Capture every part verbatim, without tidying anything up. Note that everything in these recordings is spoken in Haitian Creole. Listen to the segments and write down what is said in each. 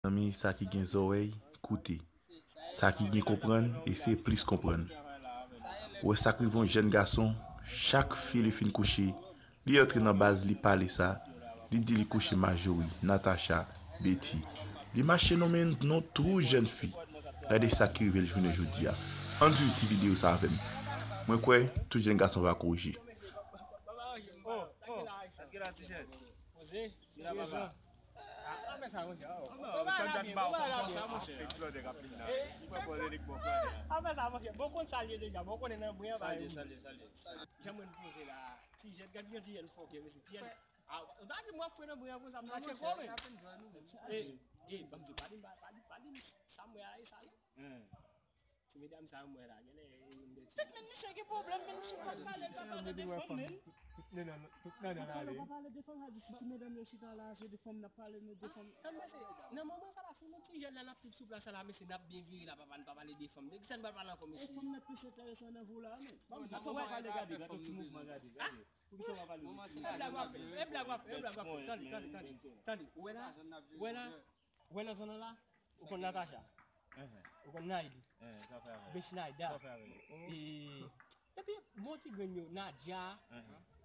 Zanmi, sa ki gen zòrèy, koute. Sa ki gen konprann, eseye plis konprann. Ou wè sa k rive yon jèn gason, chak fi li fin kouche, li antre nan baz, li pale sa, li di li kouche Majori, Natacha, Betty. Li mache nonmen non tout jèn fi. Gade sa ki rive l jounen jodi a. Ann swiv ti videyo sa avè m. Mwen kwè tout jèn gason va korije. Poze. Kila papa? Ah, pa fè sa, monchè. Oh. Papa, papa, papa, papa, papa, monchè. Li pran poze, li k bon frè. Pa fè sa, monchè. Bon, konn sa l ye deja. Bon, konnen nan bren an, salye, salye, salye. Jan mwen poze la. Ti jèn, gad jan ti jèn fòkè, mesye. Ti jèn. Ah, ou ta di m w ap fre nan bren an konsa, m ta tcheke w, men. Eh, eh, ban m di w, pa di m, pa, pa di, pa di m sa m wè a, e sa, non? Ti medam sa yo m wè la, genlè e youn de ti. Tèt men misye gen pwoblèm, men misye pa pale, pa pale de fanm, men. Tout nènè, tout nènè la ale. Pa pale de fanm, sa di si ti medam yo chita la, se de fanm n ap pale, nou de fanm. Tann mesye, nan moman sa la, si nou ti jèn la, n ap tout sou plas la, mesye, n ap byen vire la, papa, n pa pale de fanm. De kisa n pral pale ankò, mesye? E fanm nan plis enteresan nan vi w la, men. Atò, pa pale, gade, gade ti mouvman, gade, gade. Poukisa w pa pale de ti mouvman? E blag w ap fè, e blag w ap fè, e blag w ap fè. Tande, tande, tande, tande. Ou wè la? Ou wè la? Ou wè nan zòn nan la? Ou konn Natacha? Ou konn Naidi? Bèch Naida? E, epi bon ti grenn yo, Nadia,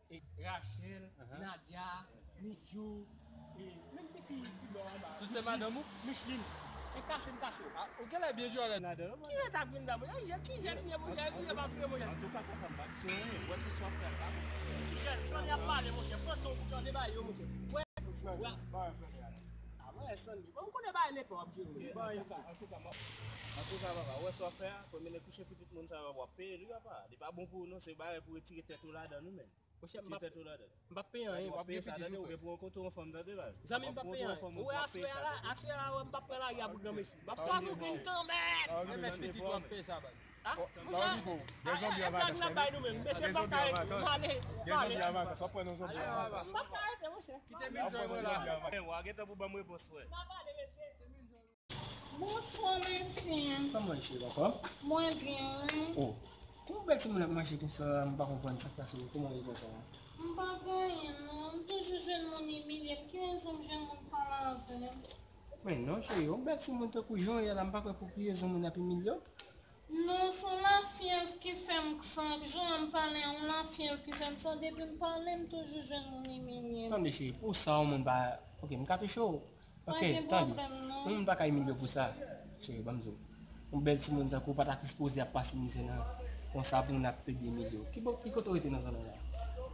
e, Rachel, Nadia, Nidjou, e, menm ti fi ki bò anba. Tout se madanm ou? Micheline. E kase m kase w. Ah, ou genlè byen djòlè ladan, non? Ki reta grenn dam? Ay, jèn ti jèn li ye, monchè, epi yo pa vre, monchè. Antouka, papa, m pa t di anyen. Wè tout sa w ap fè a pa bon. Ti jèn, Sony ap pale, monchè. Pran tan w pou tande bagay yo, monchè. Wè, wè. Ah, mwen, Sony. Bon, m konnen bagay lepè w ap jere. Bon, antouka, antouka, papa, wè sa w ap fè a, premye nèg kouche pitit moun sa yo, w ap peye li, papa. Li pa bon pou ou, non, se bagay pou retire tèt ou ladan, nou menm. Monchè, m p ap, m p ap peye anyen, w ap gen pitit ou fè. Ou gen pou w rankontre yon fanm, tande, baz. Zanmi, m p ap peye anyen. Ou wè aswè a la, aswè a la, m p ap pran lari a pou granmesi. M ap pwazonnen kanmenm. Enben pitit w ap peye sa, baz. Ah, monchè, e blag n ap bay nou menm. Mesye, m p ap ka rete. M ale, m ale. M p ap ka rete, monchè. Kite m enjoy mwen la. Wa gentan pou ban m repons, frè. M ap ale, mesye. Bonswa, mesye. Kòman w ye, cheri, ankò? Mwen byen, wi. Oh, pou yon bèl timoun ap mache konsa, m pa konprann sa k pase, kòman w ye konsa? M pa gen anyen, non. M toujou jwenn moun imilye m. Ki rezon m jwenn moun pale avè m? Men non, cheri, yon bèl timoun tankou jan w ye la, m pa kwè pou ki rezon moun ap imilye w. Non, se yon lafyèv ki fè m sa. Jan m pale a, yon lafyèv ki fè m sa. Depi m pale, m toujou jwenn moun imilye m. Tande, cheri, pou sa, yon moun pa, ok, m ka touche w. Ok, tande. Pa gen pwoblèm, non. Yon moun pa ka imilye w pou sa. Cheri, ban m di w. Yon bèl timoun tankou w pa ta ki sipoze ap pase mizè nan konsa pou moun ap pede imilye w. Ki bò, ki kote w rete nan zòn nan la?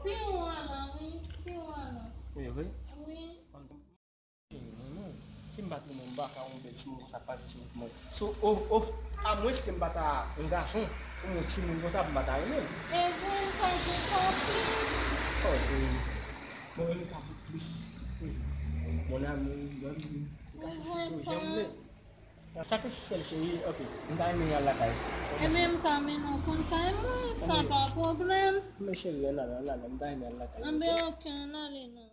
Pi wo a la, wi. Pi wo a la. Wi, vre? Wi. Cheri, mwen menm, si m pa t renmen w, m pa ka wè yon bèl timoun konsa pase sou wout mwen. So, o, o, amwens ke m pa ta yon gason, pou m wè yon timoun konsa pou m pa ta renmen l. E vre, m pa gen papi. Oh, cheri. Mwen menm, m ka tout plis. Mon amour, mon amour. M ka tout plis, jan m vle. Sa ki sèl, cheri, ok, m ta renmen al lakay. Ebyen, m ka mennen w konn kay mwen, sa pa pwoblèm. Men cheri, ann ale, ann ale, m ta renmen al lakay. Ebyen, ok, ann ale non.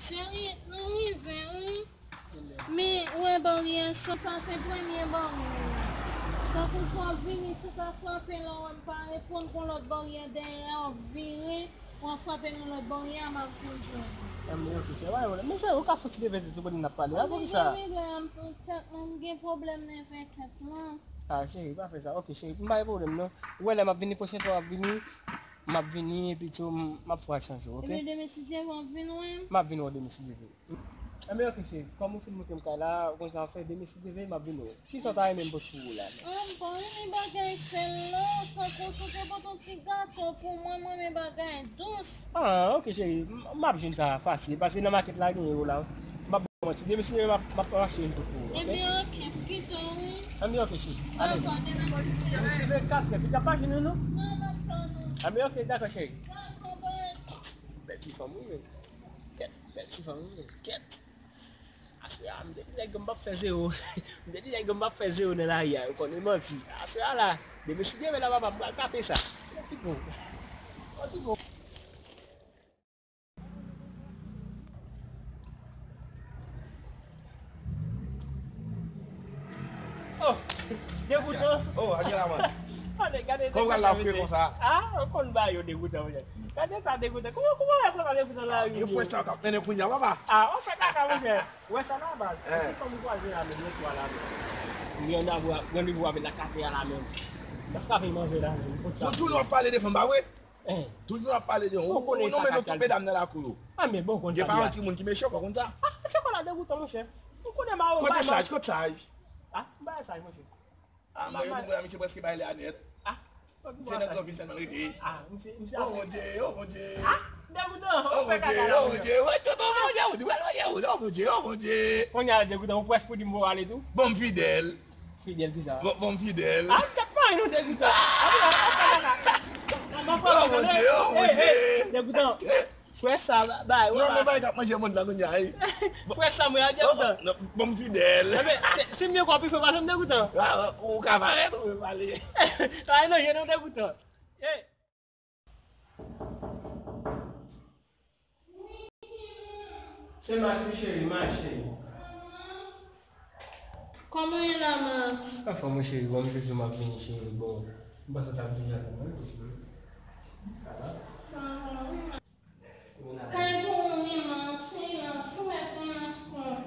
Cheri, nou rive, wi. Men, ou wè baryè sa, sa se premye baryè. Tankou fò w vini, si w ka frape, lè w wè m pa reponn, gon lòt baryè dèyè, w ap vire, w ap frape nan lòt baryè a, m ap vin jwenn ou. Ann, men ok, cheri, pa gen pwoblèm. Men cheri, ou ka fè ti nève tou pandan n ap pale a, poukisa? Mwen gen nève, m, tèt mwen, m gen pwoblèm nève tèt mwen. Ah, cheri, pa fè sa. Ok, cheri, m pa gen pwoblèm, non. Ou wè lè m ap vini, pwochen fwa m ap vini, m ap vini, epi tou, m, m ap fè w al chanje w, ok? Ebyen, demen, si Dye vle, w ap vin wè m? M ap vin wè w demen, si Dye vle. Anben, ok, cheri, kòm ou fin montre m kay la, ou konn sa w fè, demen, si Dye vle, m ap vin wè w. Kisa w ta renmen m pote pou ou la, menm? Ah, m pa renmen bagay sèl non, tankou si w te pote yon ti gato pou mwen, m renmen bagay dous. Ah, ok, cheri, m, m ap jwenn sa fasil, paske nan makèt la, genyen yo la. M ap ba w manti, demen, si Dye vle, m ap, m ap achte youn tou pou ou, ok? Ebyen, ok, m kite w, wi. Anben, ok, cheri. Alè. Dakò, demen. Si venkatr è, fi a pa jwenn ou, non? Non, m ap tann ou. Anben, ok, dakò, cheri. Dakò, bye. Bèl ti fanm, wi, men. Kèt, bèl ti fanm, wi, men. Kèt. Aswè a, m te di nèg yo m p ap fè zewo. M te di nèg yo m p ap fè zewo nan lari a, yo konnen manti. Aswè a la, demen si Dye vle la, papa, m pral tape sa. Yon ti bon. Yon ti bon. Oh, degoutan. Oh, a gen la, man. Gade, gade, gade. Kòman w pral la fre konsa? Ah, ou konn ba yo degoutan, wi. Gade sa degoutan. Kouman, kouman wè konsa degoutan nan lari? Gen frè sa k ap mennen kounye a, papa. Ah, w ap fè kaka, monchè. Wè sa la, baz. Eh. Si fanm ou kwaze la menm, yo swa la menm. Ou gen randevou, randevou avè l nan katye a la menm. L ap frape manzè la menm. Konsa. Toujou w ap pale de fanm, pa vre? Eh. Toujou w ap pale de fanm. Ou, ou nonmen nou tout medam nan lakou yo. Ah, men bon, konn sa. Gen pa yon timoun ki mechan, pa konn sa. Ah, se konn la degoutan, monchè. Ou konnen ma yo. Kote saj, kote saj? Ah, m pa saj, monchè. Ah, mwen, mwen, misye prèske bay lè a nèt. Ah, misye nan gran vil tèlman l rete. Ah, misye, misye. Oh mon Dieu, oh mon Dieu. Ah, degoutan, oh mon Dieu, oh mon Dieu. Wè, tonton, oh mon Dieu, oh mon Dieu, oh mon Dieu, oh mon Dieu. Kounye a degoutan, ou prèske pou di m pou ale tou. Bon, m fidèl. Fidèl ki sa? Bon, bon, m fidèl. Ah, m tèt mwen, nou degoutan. Ah, oh mon Dieu, oh mon Dieu. Degoutan. Frè sa, ba, ba, non, men bagay k ap manje mond la kounye a, wi. Frè sa, mwen, a degoutan. Bon, m fidèl. Ebyen, se, se mye kwa pi fè pase m degoutan. Ah, ou ka parèt, ou pale. Ay, non, je nou degoutan. Eh. Se Max, wi, cheri, Max, cheri. Kòman w ye la, Max? Anfòm, wi, cheri. Bon, m te di w m ap vini, cheri. Bon, m panse w t ap vini avè mwen, wi. Kay pou ou, wi, Max, wi, Max, ou mèt rilaks, Max.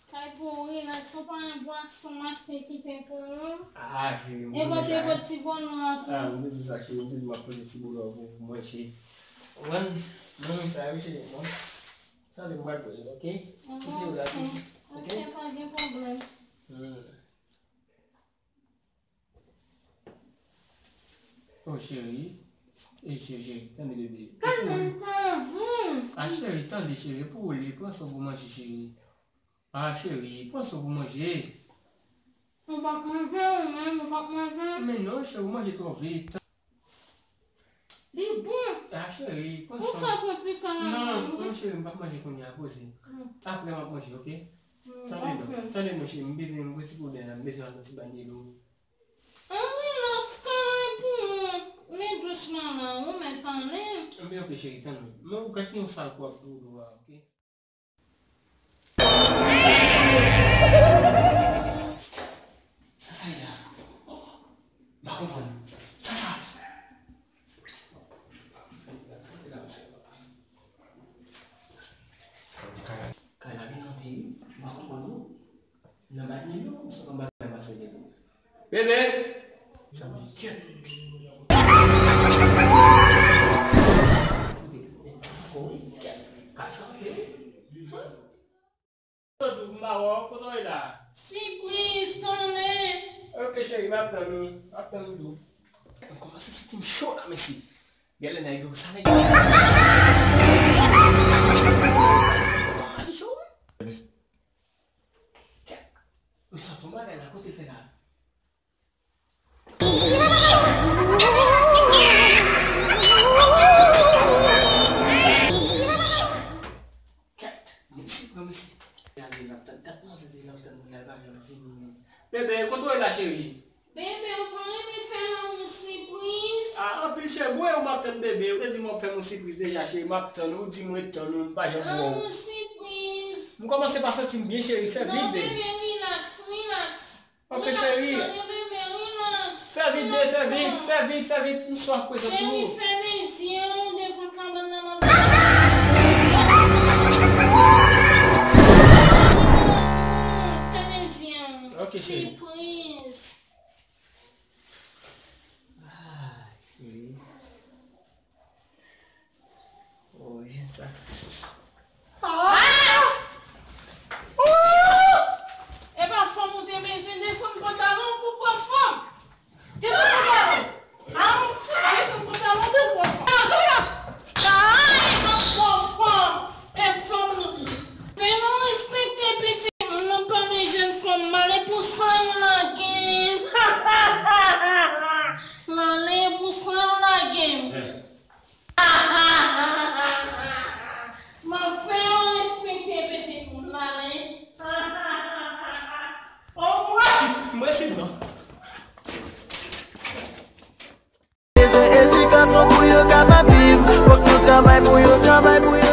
Kay pou ou, rilaks, ou pa yon bwason, m achte kite pou ou. Ah, cheri, m konnen sa. E pote, pote ti bolo a tou. Ah, m te di sa, cheri, m te di m ap pote ti bolo a pou mwen, cheri. Mwen, mwen, sa, wi, cheri, mwen. Tande, m pral poze, ok? Kite w la, ok, ok, pa gen pwoblèm. Hmm. Oh, cheri. Ey, cheri, cheri, tande, bebe. Tande, m pa anvi. Ah, cheri, tande, cheri, pou ou li, pran sa w pou manje, cheri. Ah, cheri, pran sa w pou manje. Ou p ap manje, ou menm, ou p ap manje. Men non, cheri, ou manje twò vit. Li bon. Ah, cheri, pran sa w. Ou ka pran pita nan zòn, non, cheri, m p ap manje kounye a, poze. Hmm. Apre, m ap manje, ok? Hmm, tande non, ok. Tande non, cheri, m bezwen, m gen ti pwoblèm la, m bezwen al nan ti bany dlo. Ann rilaks, kay pou ou. Men dous mama, ou mèt ale. Ebyen, ok, cheri, tann mwen. Men ou gade yon sal kòb pou ou a, ok? Sa sa ye la? Oh, m pa konprann. Sa sa? Kay la gen nan te, m pa konprann non. Nan bat ni yo, m santi yon bagay pase devan. Bebe! Sa m di kèt. Kote? Kay sa, ok. Kote w, m pa wè w, kote w ye la? Sipriz, tounen. Ok, cheri, m ap tann ou, m ap tann ou tou. M kòmanse santi m cho la, mesye. Genlè nèg yo, sa nèg yo. Li cho, wi. M santi yon bagay la, kote l fè la? Kèt, mesi, non, mesi. Gade, l ap tann, dat manzè te l ap tann moun la, l pa janm vini. Bebe, kote w ye la, cheri? Bebe, ou pa renmen fè lanmou sipriz? Ah, anpil cheri, bon, e ou m ap tann, bebe. Ou te di m w ap fè m yon sipriz deja, cheri. M ap tann ou, ou di m ret tann ou, m pa janm wè w. Lanmou sipriz. M kòmanse pa santi m byen, cheri. Fè vit, bebe. Non, bebe, rilaks, rilaks. Ok, cheri. Rilaks, tande, bebe, rilaks. Fè vit, bebe, fè vit, fè vit, fè vit. M swaf prezans ou. Cheri, fèmen zye w devan kabann nan, m ap. Fèmen zye w. Ok, cheri. Sipriz. Ah, cheri. Oh, jen sa. Ah! Oh! E pa fanm ou te bezwen desann pantalon pou pran fanm. Desann pantalon. Ah, ou fout desann pantalon pou pran fanm. Ah, tou la. Ay, mwen pran fanm. E fanm nou. Fè nou respekte pitit moun, nou pa de jèn fanm. Male pou san yo lage. Male pou san yo lage. M ap fè yo respekte pitit moun la, wi. Omwen, mwen se non. Bezwen edikasyon pou yo kapab viv. Fòk nou travay pou yo travay pou yo.